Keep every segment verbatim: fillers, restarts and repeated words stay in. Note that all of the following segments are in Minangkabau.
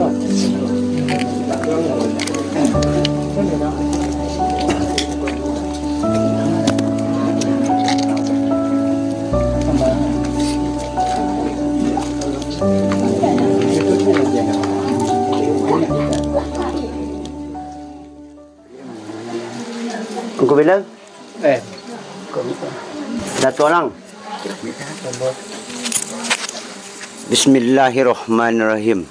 Angku Bilal? Eh. Datuak Alang. Bismillahirrahmanirrahim.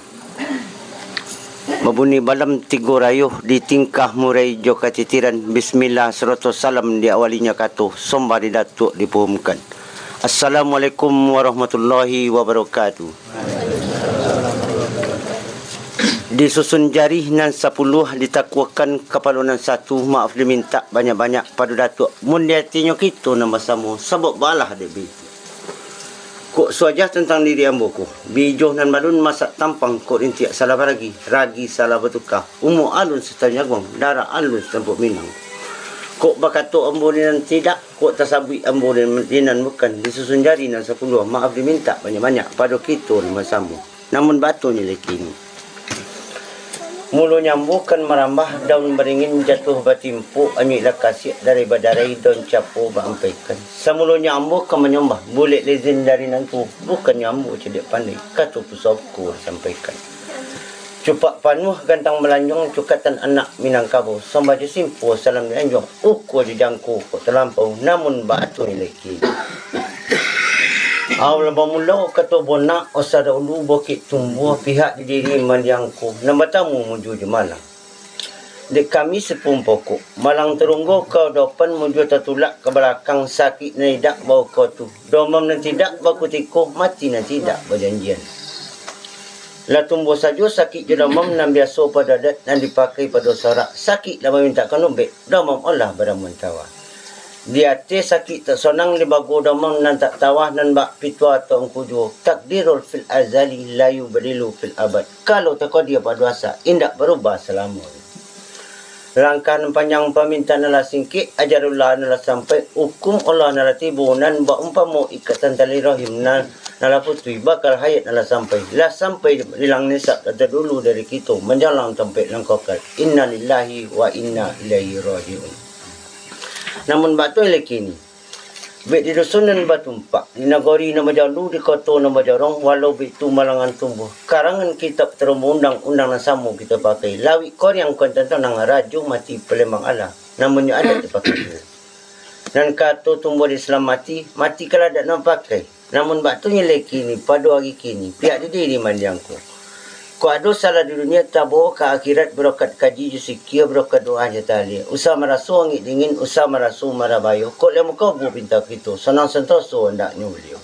Babuni balam tigo rayuah, di tingkah murai jo katitiran, bismillah sarato salam diawalinya kato, sombah di Datuak dipuhumkan. Assalamualaikum warahmatullahi wabarakatuh. Disusun jari nan sapuluah, ditakuakan kapalo nan satu, maaf dimintak banyak-banyak pado Datuak, mun di atinyo kito nan basamo, sabab balah dek bi. Kok suajah tantang diri ambo ko, bijo nan balun masak tampang, kok rintiak salah baragi, ragi salah batuka, umua alun sataun jaguang, darah alun satampuk minang. Kok bakato ambo di nan tidak, kok tasabuik ambo di nan bukan, disusun jari nan sapuluah, maaf dimintak banyak-banyak pado kito nan basamo. Namun batunyo lai kini. Mulonyo ambo kan marambah, daun baringin jatuah batimpuak, anyuik lah kasiak dari badarai, daun capo baampaikan. Samulonyo ambo kan manyombah, bulek lezin dari nan tuo, bukannyo ambo cadiak pandai, kato pusako disampaikan. Cupak panuah gantang balanjuang, cukatan anak Minangkabau, sombah jo simpua salam dianjuang, ukua jo jangko kok talampau, namun batunyo lai kini. Awal bamulo kato bonak, osa dahulu bukik tumbuah, pihak di diri mandiang ko, nan batamu mujo jo malang. Dek kami sipuun pokok, malang tarunggo ka dopan, mujo tatulak ka balakang, sakik nan idak bauko tu, domam nan tidak bakutiko, mati nan tidak bajanjian. Lah tumbuah sajo sakik jo domam, nan biaso pado adat, nan dipakai pado sorak, sakik lah mamintak kanubek, domam alah baramuan tawa. Di ateh sakik tak sonang, dibago domam nan tak tawa, nan bak pitua atau angku juo, takdirul fil azali, layu badilu fil abad. Kalau takodia pado asa, indak barubah salamonyo. Langkah nan panjang, pamintaan nan lah singkek, ajalullah nan lah sampai, hukum Allah nan lah tibo, nan baumpamo ikatan tali rahim nan, nan lah putuih, bakal hayat nan lah sampai, lah sampai di lang nisab, lah tadulu dari kito, manjalang tampek langkah kal. Innalillahi wa inna ilaihi raji'un. Namun batunyo lai kini, bek di dusun nan batumpak, di nagori nan bajalu, di koto nan bajorong, walau bek tu malangan tumbuah, karangan kitab tarumbu, undang-undang nan samo kito pakai, lawik koriang kuantan tanang, rajo mati Palembang alah, namunnyo adat dipakai juo. Nan kato tumbuah di Islam mati, mati kalau adat nan pakai. Namun batunyo lai kini, pado ari kini, pihak di diri mandiang ko. Kok ado salah di dunia, tabawa ka akhirat, barokat kaji jo sikia, barokat doa jo tahlil. Usah maraso angek dingin, usah maraso marah bayo. Kok lai muko buah pinta kito, sanang santoso andaknyo baliau.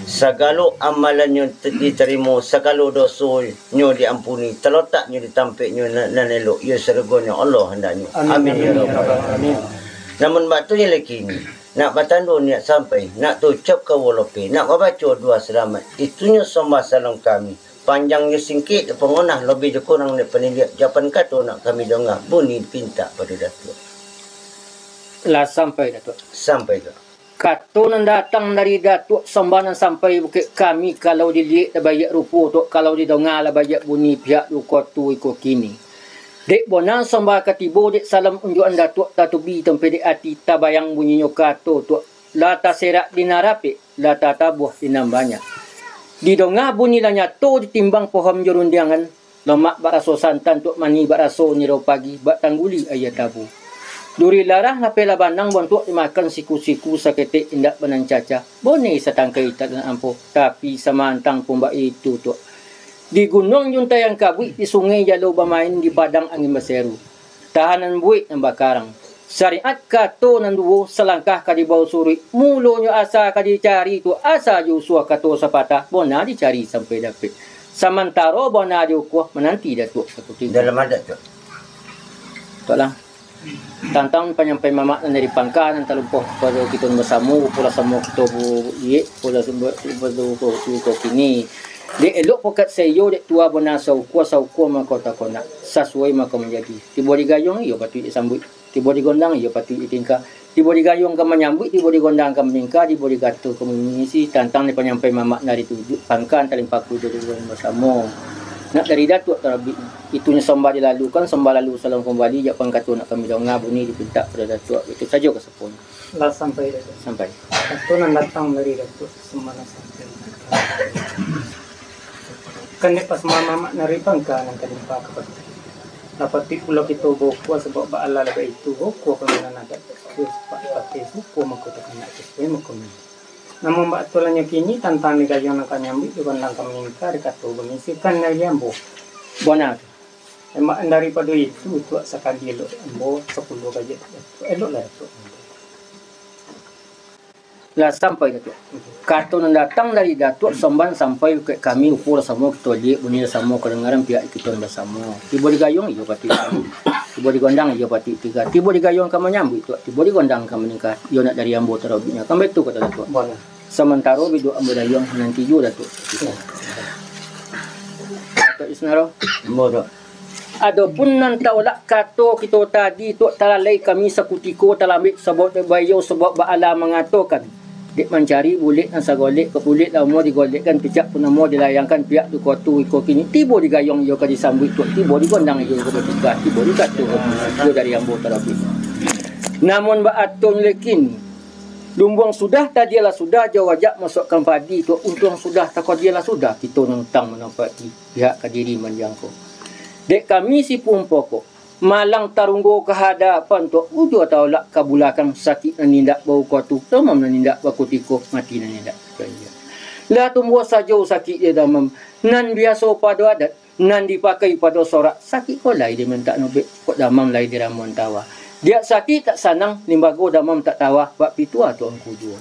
Sagalo amalannyo te-, ditarimo, sagalo dosonyo diampuni, talotaknyo di tampeknyo na-, nan elok, iyo sarugonyo Allah andaknyo. Amin. Amin, ya Rabbal Alamin. Namun batunyo lai kini, nak batando niat sampai, nak taucap ka wolope, nak babaco doa salamat. Itunyo sombah salam kami. Panjang jo singkek dek pangonah, lobiah jo kurang dek paniliak, jawapan kato nak kami donga, bunyi pintak pado Datuak. Lah sampai, Datuak? Sampai, Tuak. Kato nan datang dari Datuak, sombah nan sampai bukek kami, kalau diliek lah baiak rupo, Tuak, kalau didonga lah baiak bunyi, pihak duko tu iko kini. Dek bona sombah ka tibo, dek salam unjuakan Datuak tatubi tampek dek ati, tabayang bunyinyo kato, Tuak, lah taserak di nan rapek, lah tatabuah di nan banyak. Didonga bunyi lah nyato, ditimbang pohon jo rundiangan, lomak bak raso santan, Tuak, manih bak raso niro pagi, bak tangguli aia tabu. Duri larah lapeh lah banang, bontuak dimakan siku-siku, saketek indak banan caca, boneh satangkai talan ampo, tapi samantang pun baitu, Tuak. Di gunuang juntai angkabuik, di sungai jalo bamain, di padang angin baseru. Tahanan buek nan bakarang. Syariat kato nan duo, salangkah ka dibao suruik, mulonyo asa ka dicari, Tuak, asa jo usua kato sapatah, bona dicari sampai dapek. Samantaro bona diukuah, mananti Datuak sakutiko. Dalam adat, Tuak. Tuak lah. Tantang panyampai mamak nan dari pangka nan talumpoh pado kito nan basamo, pola samo kito bu-, iek, pola sumber, sumber tu, tu, tu, tu, kini. Dek elok pokat saiyo, dek tua bona saukua, saukua mako takonak, sasuai mako manjadi. Tibo digayuang, iyo patuik disambuik. Tibo digondang, iyo patuik ditingka. Tibo digayuang ka manyambuik, tibo digondang ka maningka, tibo digato ka mangisi, tantang dipanyampai mamak nari tujuak, pangka nan talimpaku jo dudukan basamo. Nak dari Datuak tarabik. Itunyo sambah dilalukan, sambah lalu salam kumbali, jak pangkato nak kami donga, bunyi dipintak pado Datuak. Itu sajo kasaponyo. Lah sampai, Datuak. Sampai. Kato nan datang dari Datuak, sambah nan sampai. Kan dek pas mamak nari pangka nan ka limpa ka pati. Lah pati pulo kito bokua, sabab baalah lah baitu, bokua paminan adat. Suku sepak pati, suku mako takanak, suku mako minta. Namun bak aturan nyo kini, tantang di gayuang nan ka nyambuik, di gondang ka maningka, di kato bangisikan dari ambo. Bona tu. Emak daripado itu, Tuak, sakali elok ambo sapuluah bajik, eloklah Datuak. Lah sampai, Datuak. Kato nan datang dari Datuak, sambah nan sampai ka kami, upo lah samo kito liek, bunyi lah samo kadangaran pihak kito nan basamo. Tibo di gayuang, iyo pati. Tibo di gondang, iyo pati tiga. Tibo di gayuang ka manyambuik, Tuak. Tibo di gondang ka maningka. Iyo nak dari ambo tarabiknyo. Kan baitu kato Datuak. Bona. Samantaro biduak ambo dayuang, nanti juo Datuak. Datuak Isnaro. Ambo, Tuak. Adopun nan taulak kato kito tadi, Tuak, talalai kami sakutiko talambek, sabab dek baiyo, sabab baalah mangatokan, dek mancari bulek nan sagolek, ka bulek lamo digolekkan, picak pun namo dilayangkan, pihak tu kotu iko kini, tibo di gayuang iyo ka disambuik, Tuak, tibo di gondang iyo ka batika, tibo di kato iyo dari ambo tarabik. Namun baatonyo lai kini, lumbuang sudah, tadia lah sudah, jauah jak masuakkan padi, Tuak, untuang sudah, takodia lah sudah, kito nan utang manampati pihak Kadiri manjangko. Dek kami si Pumpoko, malang tarunggo ka hadapan, Tuak, ujua taulak ka bulakang, sakik nan indak baukotu, damam nan indak bakutiko, mati nan indak bajanjia. Lah tumbuah sajo sakik jo damam, nan biaso pado adat, nan dipakai pado sorak, sakik ko lai dimintak nobek, kok damam lai diramuan tawa. Diak sakik tak sanang, limbago damam tak tawa, bak pitua tu angku juo.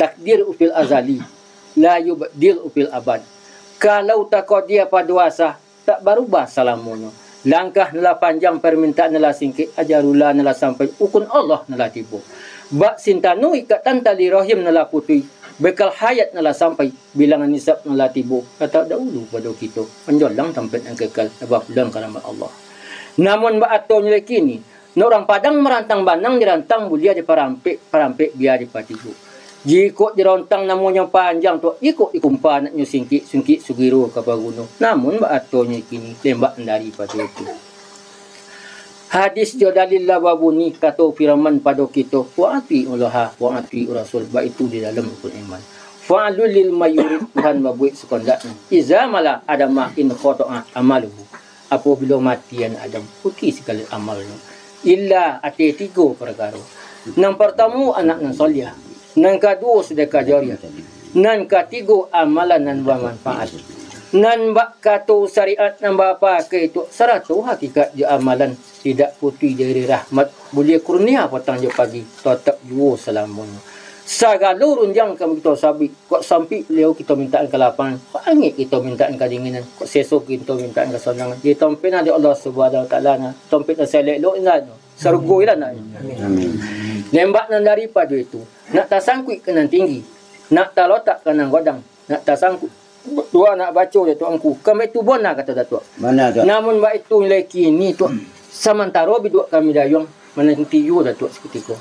Takdir ufil azali, la yubdil ufil abad. Kalau takodia pado asa, tak barubah salamonyo. Langkah nan lah panjang, parmintaan nan lah singkek, ajarullah nan lah sampai, ukun Allah nan lah tibo. Bak sintanu ikatan tali rahim nan lah putui, bekal hayat nan lah sampai, bilangan hisab nan lah tibo, ka tadaulu pado kito, manjolang tampek nan kekal, lah bapulang ka rahmat Allah. Namun baatonyo lai kini, nak urang Padang marantang banang, dirantang buliah diparampek, parampek bia dipatigo. Jikok dirontang namonyo panjang tu, jikok dikumpa naknyo singkik, singkik sugiro ka baguno. Namun baatonyo kini, lembak nan daripado itu. Hadis jo dalil lah babunyi, kato Firaun pado kito, "Wa atiullaha, wa atiur rasul," baitu di dalam rukun iman. Fa'lul lima yurid, Tuhan babuek sakandaknyo. Iza mala Adama in khoto'a amaluhu. Apabilo mati anak Adam, putuih sakali amalnyo. Illa ateh tigo parkaro. Nan partamo, anak nan saliah. Nan kaduo, sadakah jariah. Nan katigo, amalan nan bamanfaat. Nan bak kato syariat nan bapakai tu, sarato hakikat jo amalan, tidak putuih dari rahmat, buliah kurnia patang jo pagi, tatap juo salamonyo. Sagalo rundiang kami kito sabik, kok sampik baliau kito mintaan kalapangan, kok angek kito mintaan kadinginan, kok seso kito mintaan kasonangan. Di tampek nan di Allah Subhanahu Wa Taala na, tampek nan saelok-eloknyo, sarugo ilah nak. Amin. Lembak nan daripado itu, nak tasangkuik ka nan tinggi, nak talotak ka nan godang, nak tasangkuik. Doa nak baco dek Tuanku, kami tu bona, kato Datuak. Bona, Tuak. Namun baitu lai kini, Tuak, samantaro biduak kami dayuang, mananti juo Datuak sakutiko.